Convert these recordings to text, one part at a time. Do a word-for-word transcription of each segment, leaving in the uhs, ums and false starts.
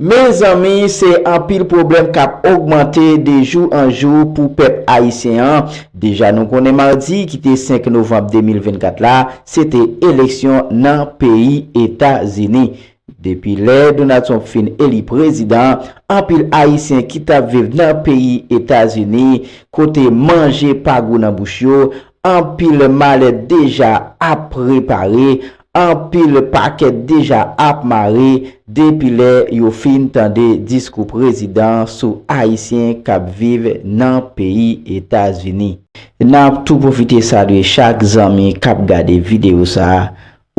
Mezanmi, se anpil pwoblèm k ap ogmante de jou an jou pou pèp ayisyen an. Deja, nou konnen madi ki te senk novanm de mil vennkat la, se te eleksyon nan peyi Etazini. Depi lè Donald Trump fin eli prezidan, anpil Ayisyen ki t ap viv nan peyi Etazini, kote manje pa gou nan bouch yo, anpil malèt deja ap prepare, anpil pakèt deja ap mare depi lè yo fin tande diskou prezidan sou Ayisyen k ap viv nan peyi Etazini. N ap tou pwofite salye chak zanmi k ap gade videyo sa a,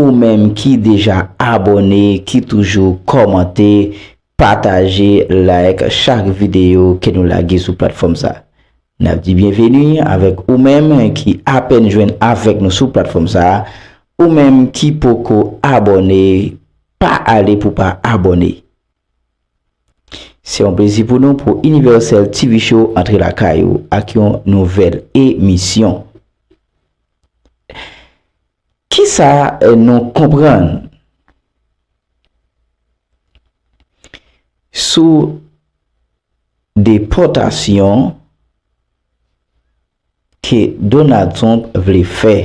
ou menm ki deja abòne, ki toujou kòmante, pataje, like chak videyo ke nou lage sou platfòm sa. N ap di byenveni avèk ou menm ki apèn jwenn avèk nou sou platfòm sa, ou menm ki poko abòne, pa ale pou pa abòne. Se yon plezi pou nou pou Universal T V Show antre lakay ou ak yon nouvèl emisyon. Kisa, eh, nou konprann sou depòtasyon ke Donald Trump vle fè?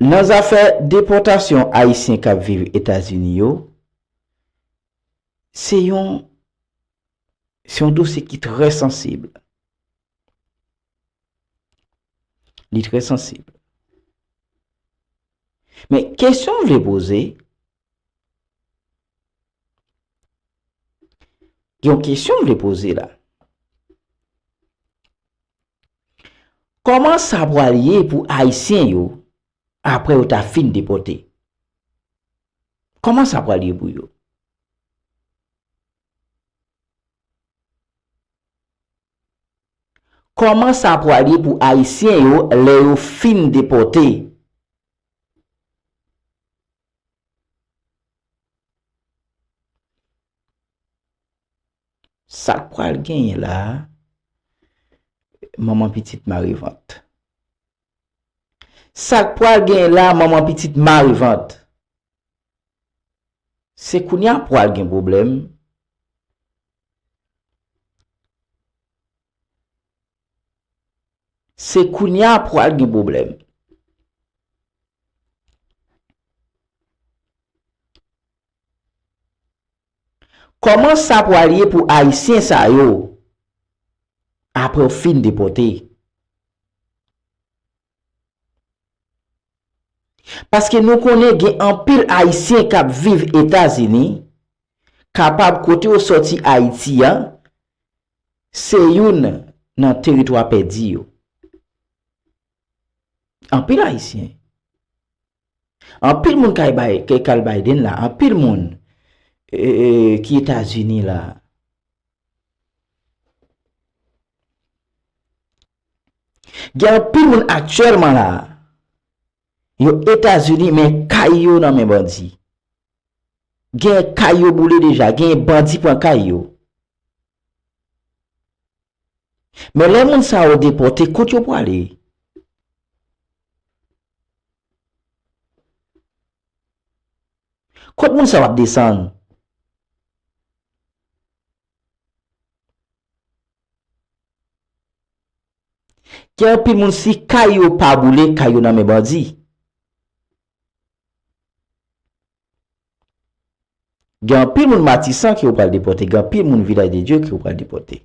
Nan zafè depòtasyon Ayisyen k ap viv Etazini yo, se yon, se yon dosye ki trè sansib. Li trè sansib. Men kesyon m vle poze, gen yon kesyon m vle poze la. Kòman sa pral ye pou Ayisyen yo apre yo ta fin depòte? Kòman sa pral ye pou yo? Kòman sa pral ye pou Ayisyen yo lè yo fin depòte? Sa k pral genyen la a, manman pitit mare vant. Sa k pral genyen la a, manman pitit mare vant. Se kounye a pral gen pwoblèm. Se kounye a pral gen pwoblèm. Kòman sa pral ye pou Ayisyen sa yo apre yo fin depòte? Paske nou konnen gen anpil Ayisyen k ap viv Etazini, kapab kote yo sòti Ayiti a, se youn nan teritwa pèdi yo. Anpil Ayisyen. Anpil moun k al bay, k al Biden la, anpil moun, e, e, ki Etazini la. Gen anpil moun aktyèlman la, yo Etazini, men kay yo nan men bandi. Gen kay yo boule deja, gen bandi pran kay yo. Men lè moun sa yo depòte, kot yo prale? Kot moun sa yo ap desann? Gen anpil moun, si kay yo pa boule, kay yo nan men bandi. Gen anpil moun Matisan ke yo pral depòte, gen anpil moun Vilaj de Dye ke yo pral depòte.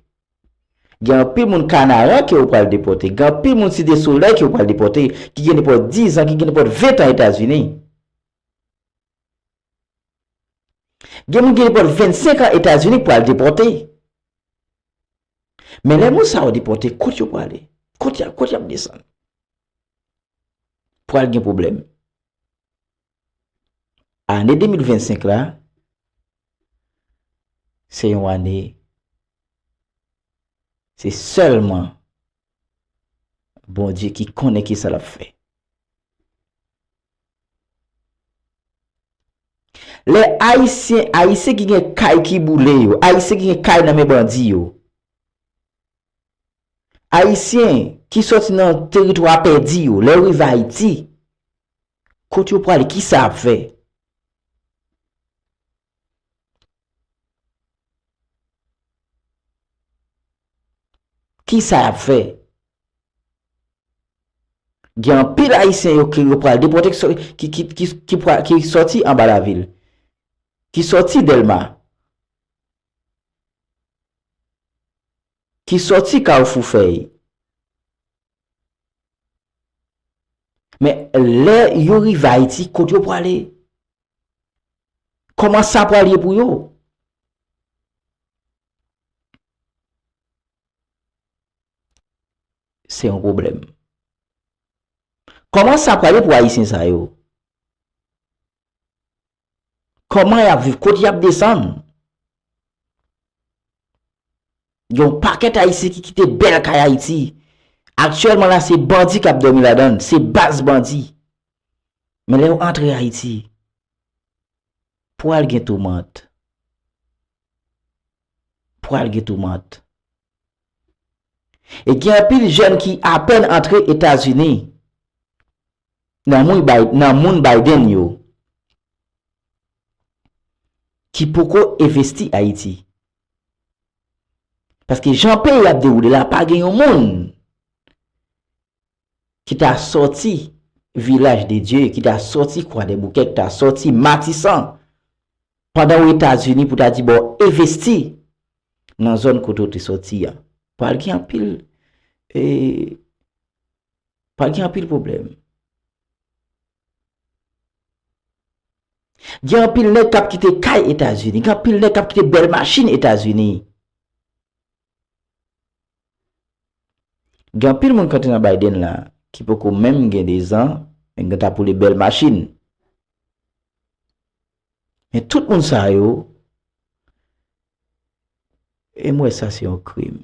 Gen anpil moun Kanaran ke yo pral depòte, gen anpil moun Site Solèy ke yo pral depòte, ki gen nenpòt diz an, ki gen nenpòt ven tan Etazini. Gen moun gen nenpòt vennsenk an Etazini pral depòte. Men lè moun sa yo depòte, kot yo prale? Kot y ap, kot y ap desann? Pral gen pwoblèm. Ane de mil vennsenk la, se yon ane, se sèlman Bondye ki konnen kisa l ap fè. Lè Ayisyen, Ayisyen ki gen kay ki boule yo, Ayisyen ki gen kay nan men bandi yo, Ayisyen ki sòti nan teritwa pèdi yo, lè yo rive Ayiti, kot yo prale, kisa y ap fè? Kisa y ap fè? Gen anpil Ayisyen yo ke yo pral depòte ki sò-, ki, ki, ki, ki pral, ki sòti anba lavil, ki sòti Dèlma, ki sòti Kafou Fèy. Men lè yo rive Ayiti, kot yo prale? Kòman sa pral ye pou yo? Se yon pwoblèm. Kòman sa pral ye pou Ayisyen sa yo? Kòman y ap viv? Kot y ap desann? Gen yon pakèt Ayisyen ki kite bèl kay Ayiti. Aktyèlman la, se bandi k ap dòmi ladan l, se baz bandi. Men lè yo antre Ayiti, pral gen toumant. Pral gen toumant. E gen anpil jèn ki apèn antre Etazini nan moun Bay-, nan moun Biden yo, ki poko envesti Ayiti. Paske jan peyi ap dewoule la, pa gen yon moun ki ta sòti Vilaj de Dye, ki ta sòti Kwadèboukè, ki ta sòti Matisan, pandan w Etazini pou ta di, bon, envesti nan zòn kote w te sòti a. Pral gen anpil, e, pral gen anpil pwoblèm. Gen anpil nèg k ap kite kay Etazini, gen anpil nèg k ap kite bèl machin Etazini. Gen anpil moun k antre nan Biden la, ki poko menm gen dezan, men gen ta poule bèl machin. Men tout moun sa yo, e m wè sa se yon krim.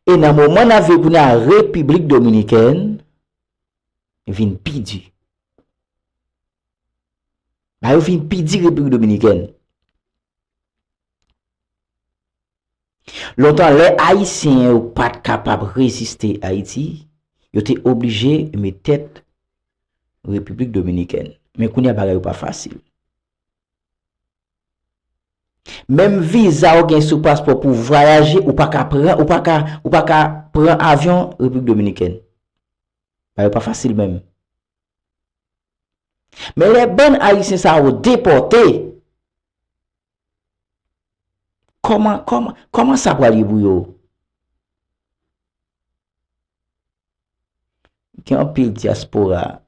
E nan moman n ap viv kounye a, Repiblik Dominikèn vin pi di. Bagay yo vin pi di Repiblik Dominikèn. Lontan, lè Ayisyen yo pa t kapab reziste Ayiti, yo te oblije met tèt Repiblik Dominikèn. Men kounye a bagay yo pa fasil. Menm viza w gen sou paspò pou vwayaje, ou pa ka pran, ou pa ka, ou pa ka pran avyon Repiblik Dominikèn. Bagay yo pa fasil menm. Men lè bann Ayisyen sa yo depòte, kòman, kòman, kòman sa pral ye pou yo? Gen anpil dyaspora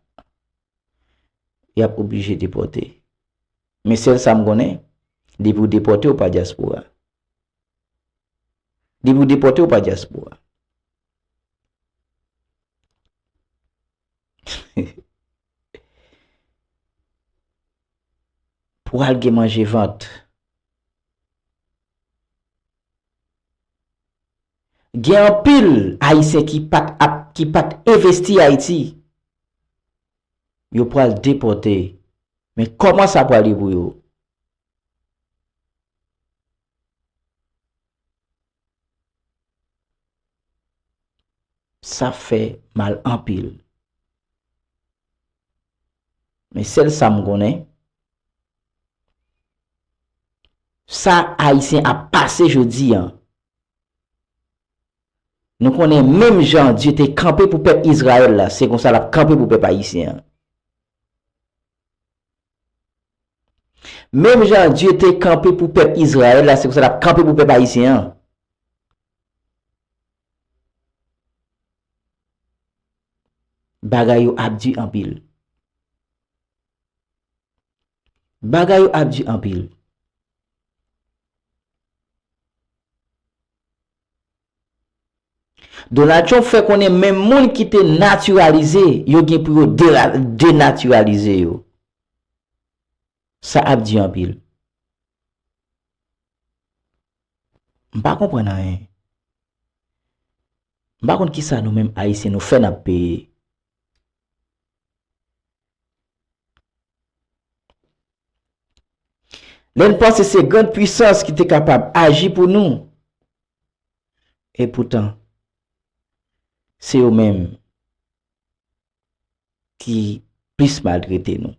y ap oblije depòte. Men sèl sa m konnen, depi w depòte, w pa dyaspora. Depi w depòte, w pa dyaspora. Pral gen manje vant. Gen anpil Ayisyen ki pa t ap, ki pa t envesti Ayiti. Yo pral depòte. Men kòman sa pral ye pou yo? Sa fè mal anpil. Men sèl sa m konnen, sa Ayisyen ap pase jodi a, nou konnen menm jan Dye te kanpe pou pèp Izrayèl la, se konsa l ap kanpe pou pèp ayisyen an. Menm jan Dye te kanpe pou pèp Izrayèl la, se konsa l ap kanpe pou pèp ayisyen an. Bagay yo ap di anpil. Bagay yo ap di anpil. Donald Trump fè konnen menm moun ki te natiralize, yo gen pou yo dera-, denatiralize yo. Sa ap di anpil. M pa konprann anyen. M pa konn kisa nou menm Ayisyen nou fè n ap peye. Lè n panse se grann pwisans ki te kapab aji pou nou, epoutan, se yo menm ki plis maltrete nou.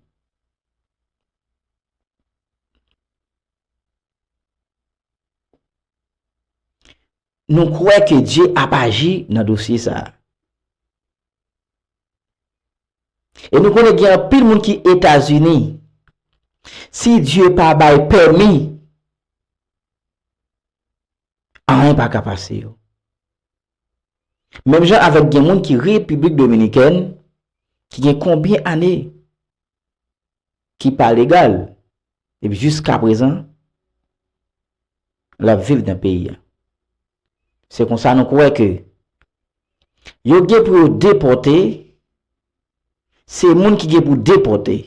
nou kwè ke Dye ap aji nan dosye sa a. E nou konnen gen anpil moun ki Etazini. Si Dye pa bay pèmi, anyen pa ka pase yo. Menm jan avèk gen moun ki Repiblik Dominikèn, ki gen konbyen ane ki pa legal, epi jiskaprezan, l ap viv nan peyi a. Se konsa nou kwè ke yo gen pou yo depòte, se moun ki gen pou depòte.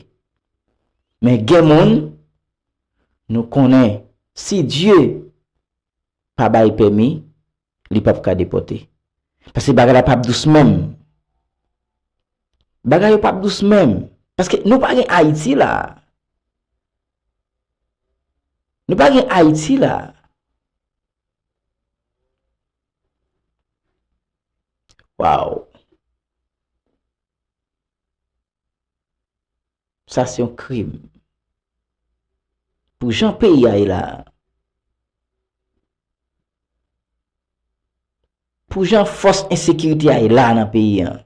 Men gen moun, nou konnen, si Dye pa bay pèmi, li p ap ka depòte. Paske bagay la p ap dous menm. Bagay yo p ap dous menm. Paske nou pa gen Ayiti la. Nou pa gen Ayiti la. Waw. Sa se yon krim. Pou jan peyi a ye la, pou jan fòs ensekirite a ye la nan peyi an,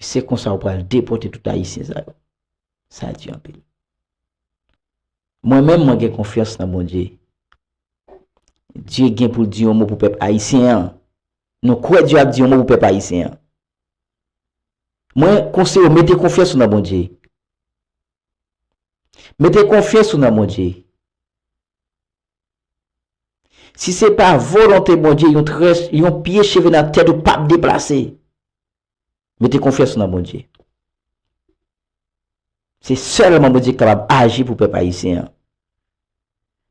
se konsa ou pral depòte tout Ayisyen sa yo. Sa di anpil. Mwen menm, mwen gen konfyans nan Bondye. Dye gen pou l di yon mo pou pèp ayisyen an. Nou kwè Dye ap di yon mo pou pèp ayisyen an. Mwen konseye w mete konfyans ou nan Bondye. Mete konfyans ou nan Bondye. Si se pa volonte Bondye, yon trè, yon pye cheve nan tèt ou p ap deplase. Mete konfyans ou nan Bondye. Se sèlman Bondye ki kapab aji pou pèp ayisyen an.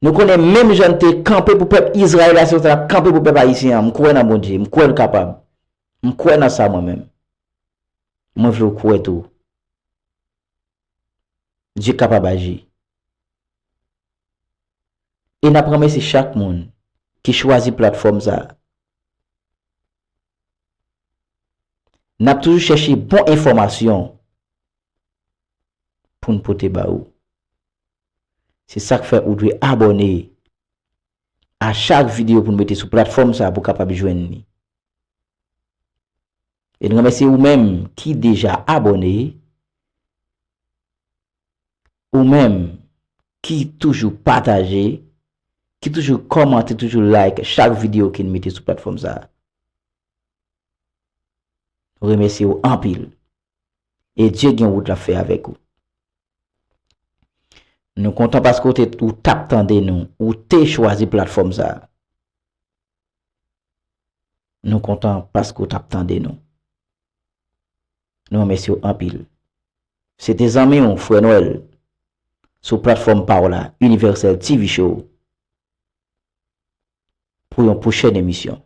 Nou konnen menm jan l te kanpe pou pèp Izrayèl la, se konsa l ap kanpe pou pèp ayisyen an. M kwè nan Bondye, m kwè l kapab. M kwè nan sa mwen menm. Mwen vle w kwè tou. Dye kapab aji. E n ap remèsye chak moun ki chwazi platfòm sa a. N ap toujou chèche bon enfòmasyon pou n pote ba ou. Se sa k fè ou dwe abòne a chak videyo pou n mete sou platfòm sa a pou w kapab jwenn li. E n remèsye ou menm ki deja abòne, ou menm ki toujou pataje, ki toujou kòmante, toujou like chak videyo ke n mete sou platfòm sa a. Nou remèsye w anpil. E Dye gen wout l ap fè avèk ou. Nou kontan paske w te, ou t ap tande nou, ou te chwazi platfòm sa a. Nou kontan paske w t ap tande nou. Nou remèsye w anpil. Se te zanmi w, Frè Nwèl, sou platfòm pa w la, Universal T V Show, pou yon pwochèn emisyon.